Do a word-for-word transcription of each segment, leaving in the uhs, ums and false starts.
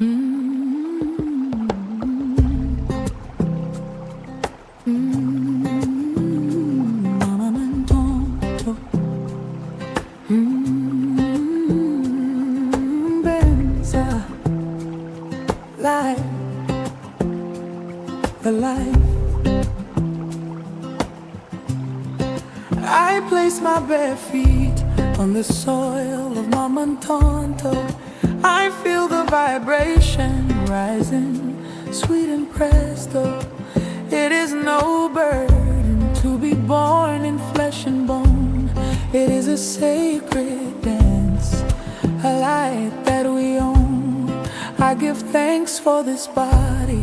Mm, mm, Mama Ntonto. Mm, Mbenza. Life, the life. I place my bare feet on the soil of Mama Ntonto. I feel the vibration rising, sweet and presto. It is no burden to be born in flesh and bone. It is a sacred dance, a light that we own. I give thanks for this body,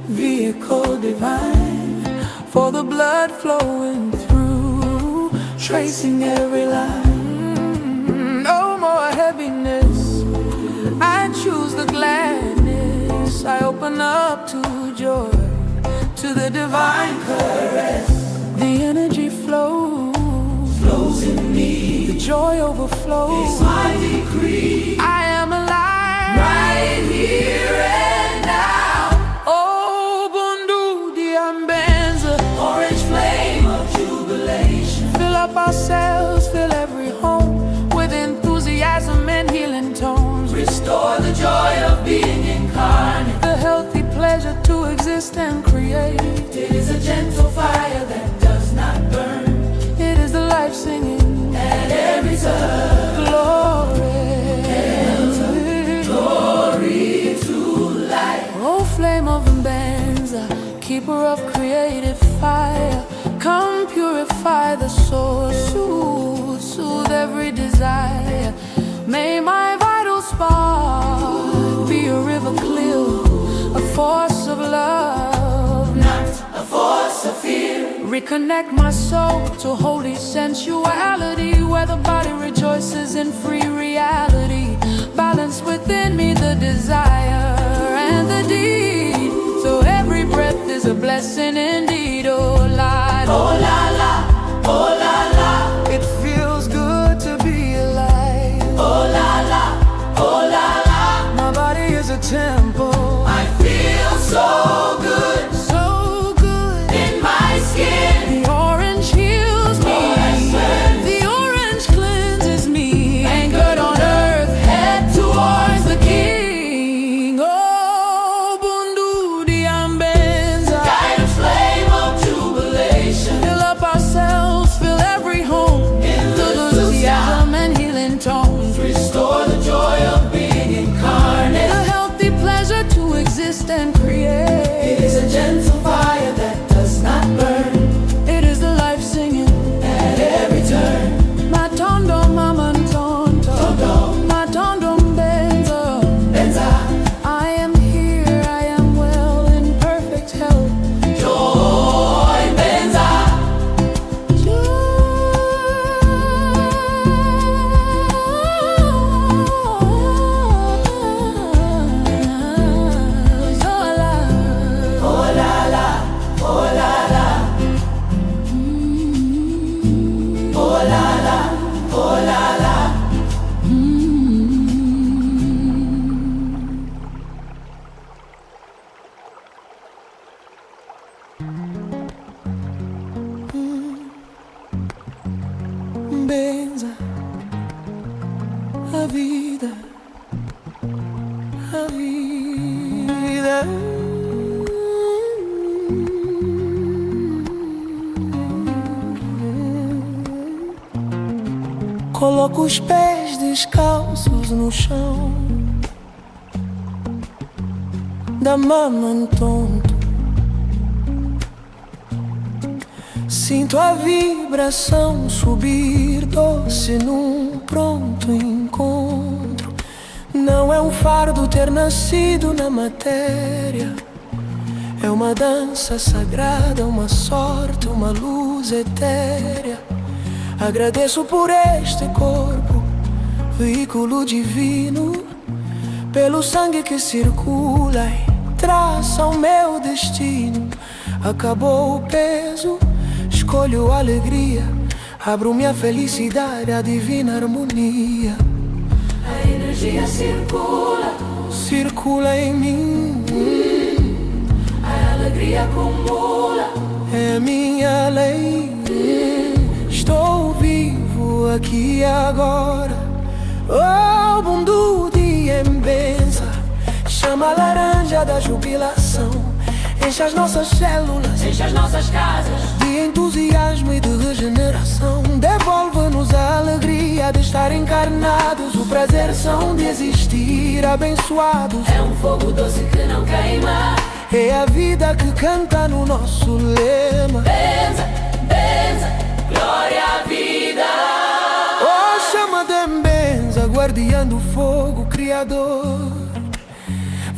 vehicle divine, for the blood flowing through, tracing every line. No more heaviness, I choose the gladness. I open up to joy, to the divine caress. The energy flows, flows in me. The joy overflows. It's my decree. I am alive, right here and now. Oh, Bundu dia Mbenza. Orange flame of jubilation. Fill up our cells, fill every home with enthusiasm and healing tones. Restore the joy of being incarnate. The healthy pleasure to exist and create. It is a gentle fire that does not burn. It is the life singing at every turn. Glory. Glory to life. Oh, flame of Mbenza, keeper of creative fire, come purify the soul, soothe, soothe every desire. May my vital spark be a river clear, a force of love, not a force of fear. Reconnect my soul to holy sensuality, where the body rejoices in free reality. Balance within me the desire and the deed, so every breath is a blessing indeed. Oh la la, oh la la, oh la la. It feels good to be alive. Oh la la, oh la la. My body is a temple. I feel so good, so good in my skin. The orange heals me. Oh, I swear. The orange cleanses me. Ain't good on earth, head towards the king. Oh, Bundu dia Mbenza. Guide a flame of jubilation. Fill up our cells, fill every home. Enthusiasm and healing tones. Restore the joy of being incarnate. The healthy pleasure to exist and create. It is a gentle fire that does not burn. It is the life singing at every turn. Matondo, Mama Ntonto. Matondo, Mbenza. Mbenza. I am here, I am well, in perfect health. Joy Mbenza. Mbenza, a vida, a vida. Coloco os pés descalços no chão da Mama Ntonto. Sinto a vibração subir doce num pronto encontro. Não é um fardo ter nascido na matéria. É uma dança sagrada, uma sorte, uma luz etérea. Agradeço por este corpo, veículo divino, pelo sangue que circula e traça o meu destino. Acabou o peso, escolho a alegria, abro minha felicidade à divina harmonia. A energia circula, circula em mim. A alegria acumula. É minha lei. Estou vivo aqui agora. O mundo de embenza. Chama a laranja da jubilação. Enche as nossas células, enche as nossas casas de entusiasmo e de regeneração. Devolve-nos a alegria de estar encarnados, o prazer são de existir, abençoados. É um fogo doce que não queima. É a vida que canta no nosso lema. Benza, benza, glória à vida. Oh, chama de Mbenza, guardiã do fogo criador.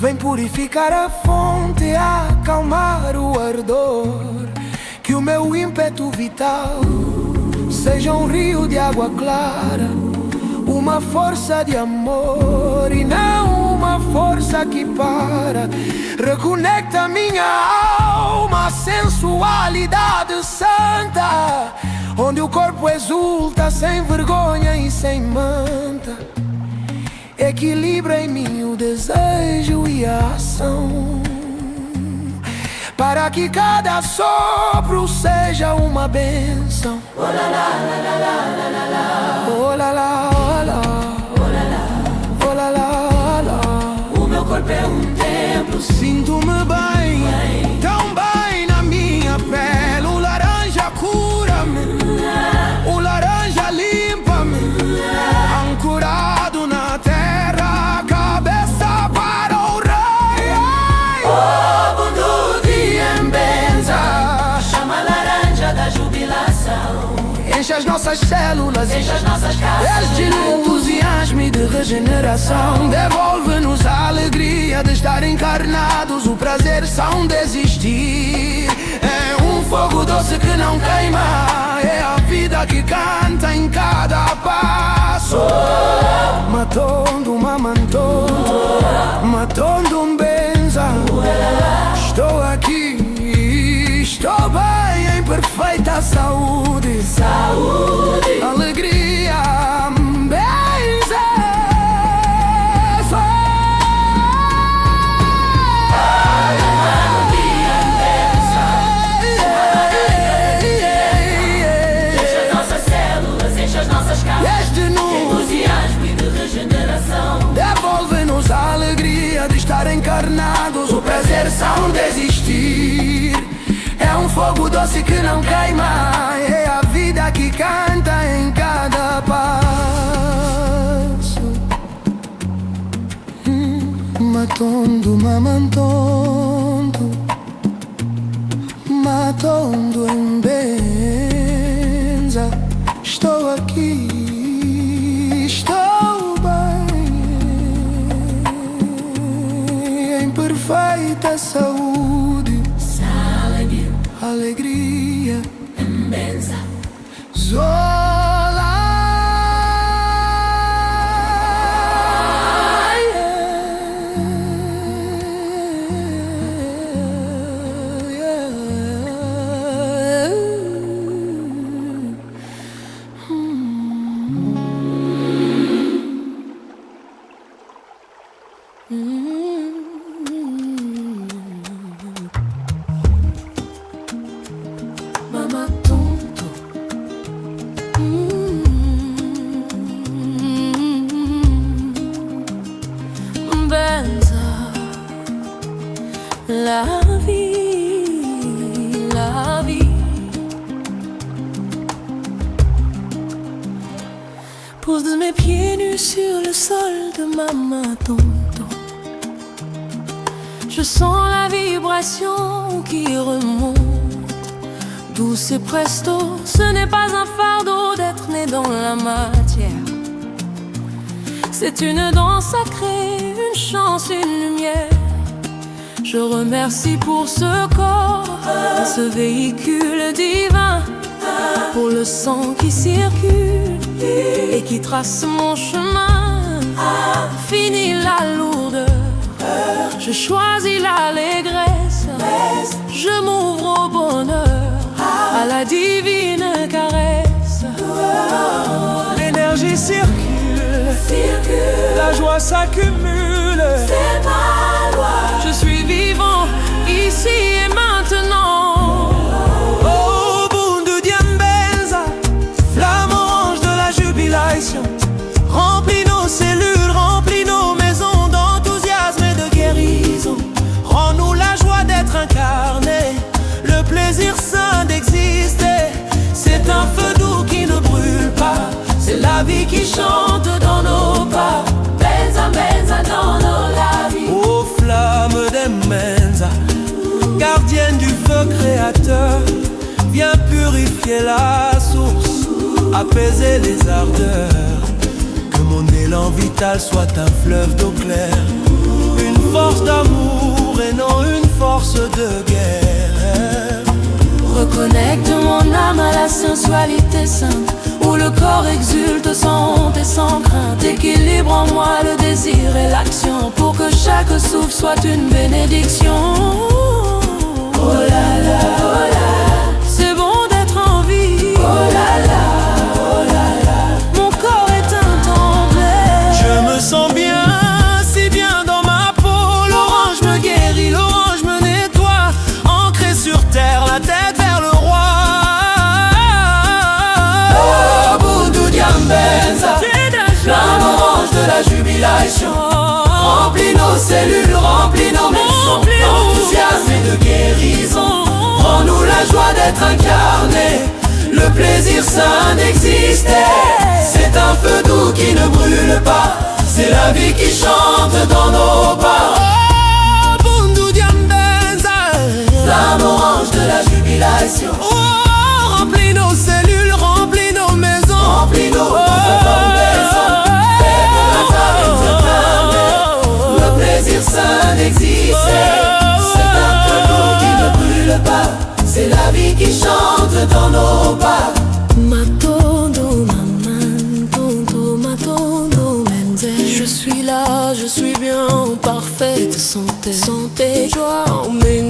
Vem purificar a fonte, acalmar o ardor. Que o meu ímpeto vital seja um rio de água clara, uma força de amor e não uma força que para. Reconecta minha alma à sensualidade santa, onde o corpo exulta sem vergonha e sem manta. Equilibra em mim o desejo e a ação, para que cada sopro seja uma bênção. Oh la la, oh la la, oh la la, oh la la, oh la la, oh la la. O meu corpo é um templo. Sinto-me bem, tão bem na minha pele. O laranja cura-me, o laranja limpa-me. Ancorado na terra, cabeça para o rei. O mundo de Mbenza, chama a laranja da jubilação. Enche as nossas células, enche as nossas casas de entusiasmo e de regeneração. Devolve-nos a alegria de estar encarnados. O prazer são de existir. É um fogo doce que não queima. É a vida que canta em cada passo. Matondo, Mama Ntondo, Matondo Mbenza. Estou aqui, estou bem, em perfeita saúde. Saúde. Alegria, Mbenza. Enche as nossas células, enche as nossas casas de entusiasmo e de regeneração. Devolve-nos a alegria de estar encarnados. O prazer são de existir. É um fogo doce que não queima. É a vida que canta em cada passo. Hum, Matondo, Mama Ntondo, Matondo Mbenza. Estou aqui, estou bem, em perfeita saúde. Saúde. Alegria. Mbenza. Zola. Mama Ntondo. Mbenza. La vie, la vie. Pose mes pieds nus sur le sol de Mama Ntondo. Je sens la vibration qui remonte douce et presto. Ce n'est pas un fardeau d'être né dans la matière. C'est une danse sacrée, une chance, une lumière. Je remercie pour ce corps, ce véhicule divin, pour le sang qui circule et qui trace mon chemin. Fini la lourdeur, je choisis l'allégresse, je m'ouvre au bonheur, à la divine caresse. L'énergie circule, la Toi s'accumule. C'est ma loi. Je suis vivant ici et maintenant. Oh, Bundu dia Mbenza, flamme orange de la jubilation. Remplis nos cellules, remplis nos maisons d'enthousiasme et de guérison. Rends-nous la joie d'être incarnés, le plaisir sain d'exister. C'est un feu doux qui ne brûle pas, c'est la vie qui chante dans nos pas. Mbenza, Mbenza dans nos lavis. Ô flamme de Mbenza, gardienne du feu créateur, viens purifier la source, apaiser les ardeurs. Que mon élan vital soit un fleuve d'eau claire, une force d'amour et non une force de guerre. Reconnecte mon âme à la sensualité sainte, où le corps exulte sans honte et sans crainte. Équilibre en moi le désir et l'action, pour que chaque souffle soit une bénédiction. Oh là là, oh là là, c'est bon d'être en vie. Oh là là, oh là là, mon corps est un temple. Je me sens bien, si bien dans ma peau. L'orange me guérit, l'orange me nettoie. Ancré sur terre, la tête vers le roi. Oh, Bundu dia Mbenza, flamme orange de la jubilation. Remplis nos cellules, remplis nos maisons d'enthousiasme et de guérison. Rends-nous la joie d'être incarnés, le plaisir sain d'exister. C'est un feu doux qui ne brûle pas, c'est la vie qui chante dans nos pas. Oh, Bundu dia Mbenza, flamme orange de la jubilation. Oh, remplis nos cellules, remplis nos maisons. Remplis nos maisons. Le plaisir sain d'exister. C'est un feu doux qui ne brûle pas, c'est la vie qui chante dans nos pas. Matondo, maman, tonton, matondo, Mbenza. Je suis là, je suis bien, en parfaite santé. Santé, joie, Mbenza.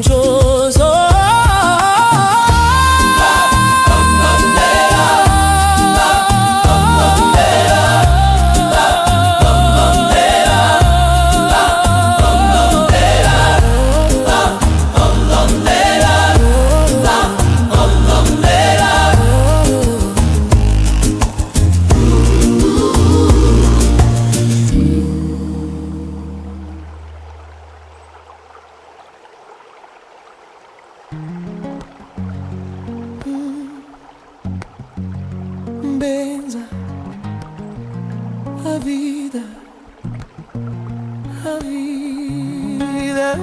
Mbenza, a vida, a vida.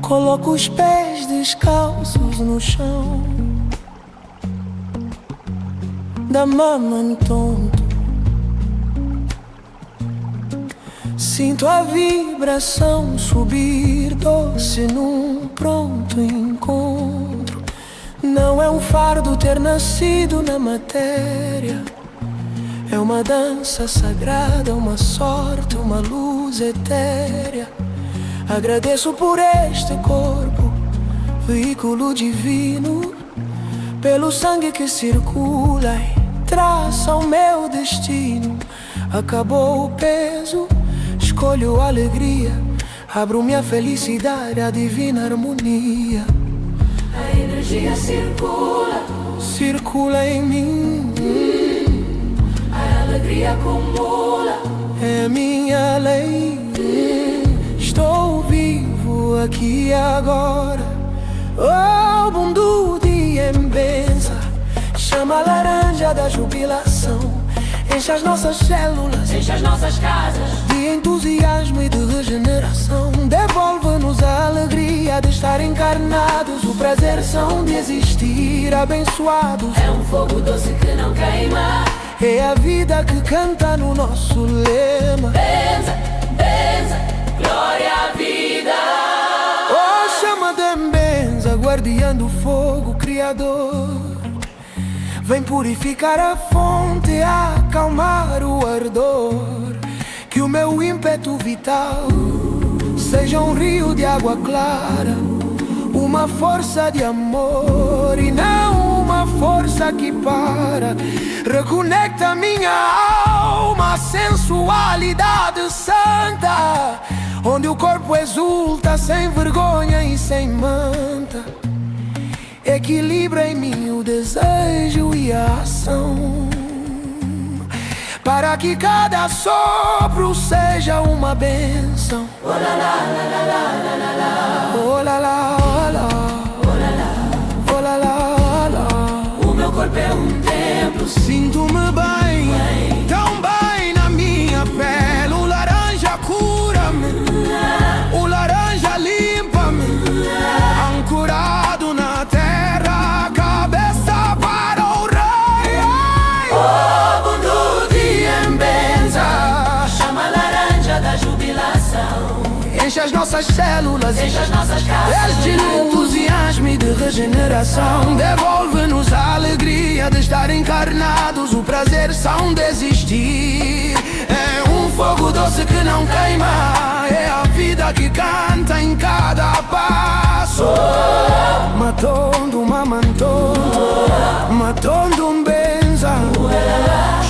Coloco os pés descalços no chão da mama, tonto. Sinto a vibração subir doce num pronto encontro. Não é um fardo ter nascido na matéria. É uma dança sagrada, uma sorte, uma luz etérea. Agradeço por este corpo, veículo divino, pelo sangue que circula e traça o meu destino. Acabou o peso, escolho a alegria, abro minha felicidade à divina harmonia. A energia circula, circula em mim. A alegria acumula, é minha lei. Estou vivo aqui agora. Oh, Bundu dia Mbenza, chama a laranja da jubilação, enche as nossas células, enche as nossas casas de entusiasmo e de regeneração. Devolve-nos a alegria de estar encarnados, o prazer são de existir abençoados. É um fogo doce que não queima. É a vida que canta no nosso lema. Mbenza, Mbenza, glória à vida. Oh, chama de Mbenza, guardiã do fogo criador, vem purificar a fonte, acalmar o ardor. Que o meu ímpeto vital seja um rio de água clara, uma força de amor e não uma força que para. Reconecta minha alma à sensualidade santa, onde o corpo exulta sem vergonha e sem manta. Equilibra em mim o desejo e a ação, para que cada sopro seja uma bênção. Oh la la, oh la la, oh la la. O meu corpo é um templo. Sinto-me bem, tão bem na minha pele. O laranja cura-me, o laranja limpa-me. Ancorado na terra, cabeça para o rei. Fogo do dia em benza, chama laranja da jubilação. Enche as nossas células, enche as nossas casas, este entusiasmo de regeneração. Devolve-nos a alegria de estar encarnados, o prazer são desistir. É um fogo doce que não queima, é a vida que canta em cada passo. Matondo, Mamatondo, Matondo Mbenza.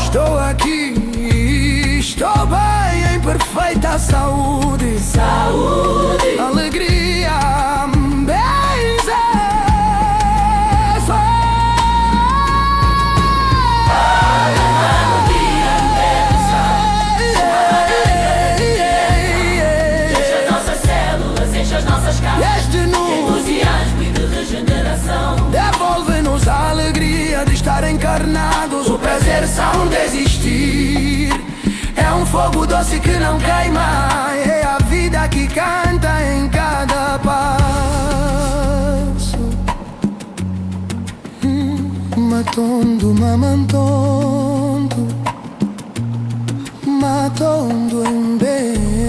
Estou aqui, estou bem, em perfeita saúde. Saúde, alegria, benza. Enche as nossas células, enche as nossas casas, este nu, entusiasmo e de regeneração. Devolve-nos a alegria de estar encarnados, o prazer são desistir. É um fogo doce que não queima, é a vida que canta em cada passo. Hum, Matondo, Mamatondo, Matondo Mbenza.